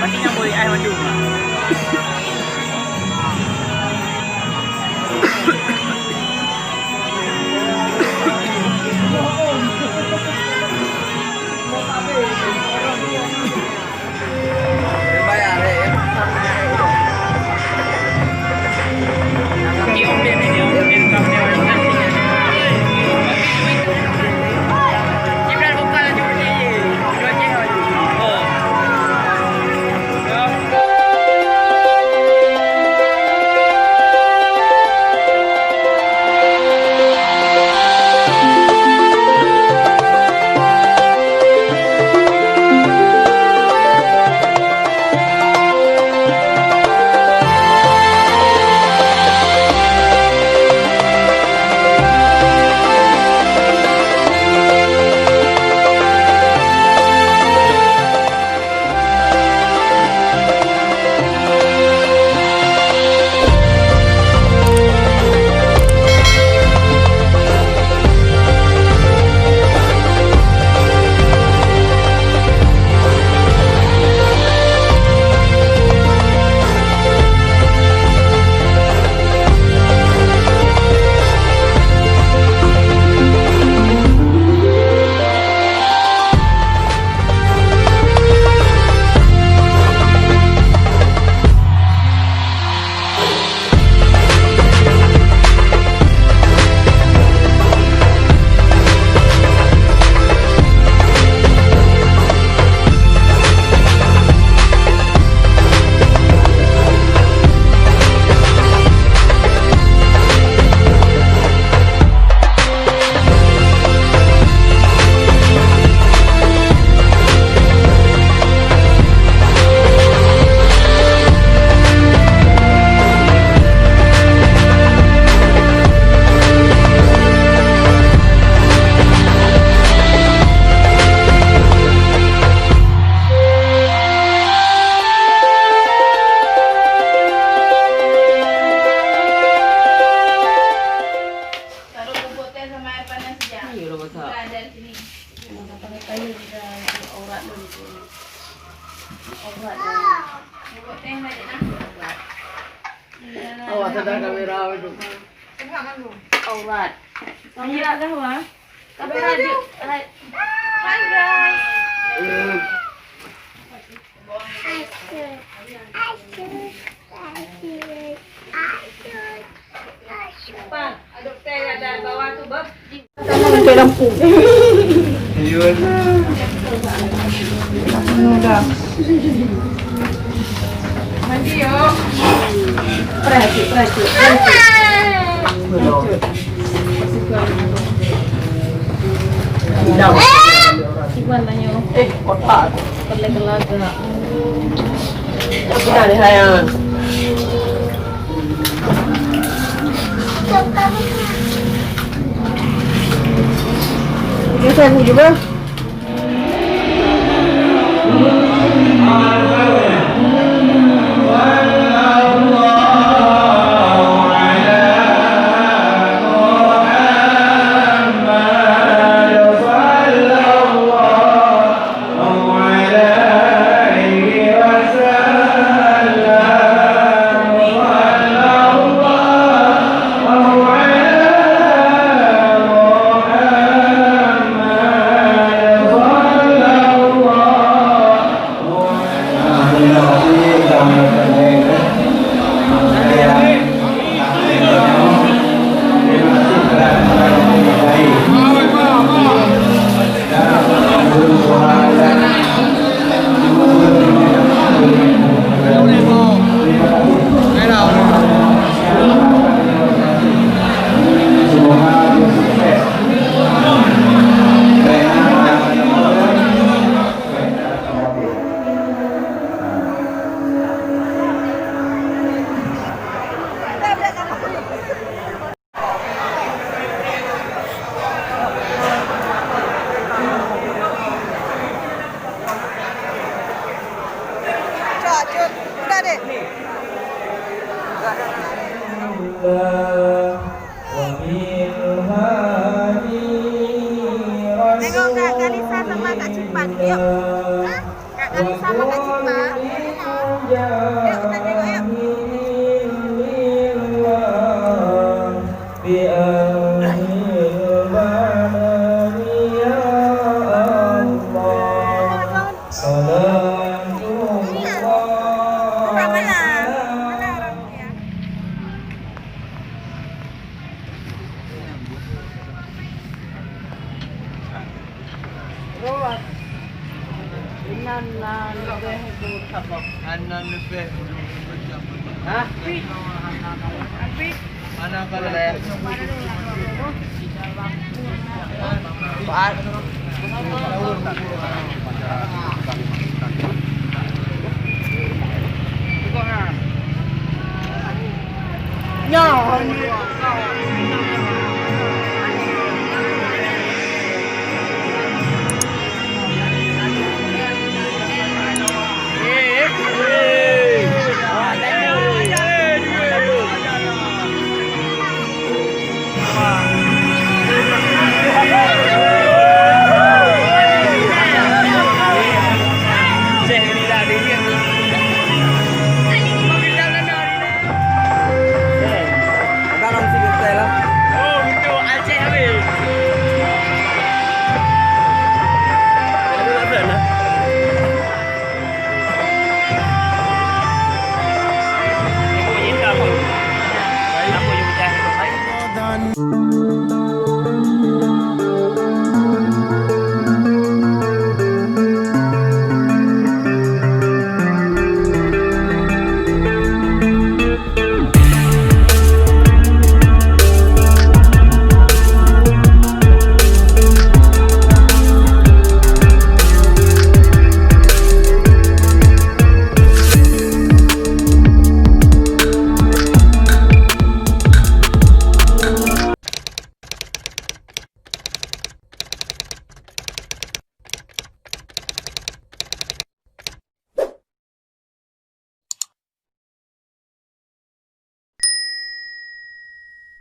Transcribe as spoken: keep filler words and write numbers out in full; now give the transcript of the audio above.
Tapi nyang boleh ai mandum. Taruh bubuk teh sama air panas saja. Iya, udah masak. Bukan, dari sini. Pakai kayu, kita aurat dulu. Aurat dulu. Bubuk teh balik dah. Aurat. Awak sedang kamera itu. Aurat. Iya, dah, wah. Kamera di, hai. Hai, guys. Pan, aduk teh ada bawah tu, Bob. Pakai lampu. Iya. Dah penuh dah. Mandi, yo. Preh sikit, preh sikit, preh sikit. Preh sikit. Hilang. Cuba lah, yo. Eh, kotak. Perlé ke lagak. Kita ni sayang. Biasa aku juga. Tengok Kak Kalisa sama Kak Cipan. Yuk. Kak Kalisa sama Kak Cipan. Jahilillah bi ahlil badani ya Allah. Salatullah. Inan na leubeh dua sabab. Inan leubeh dua sabab. Hah? Mana kalau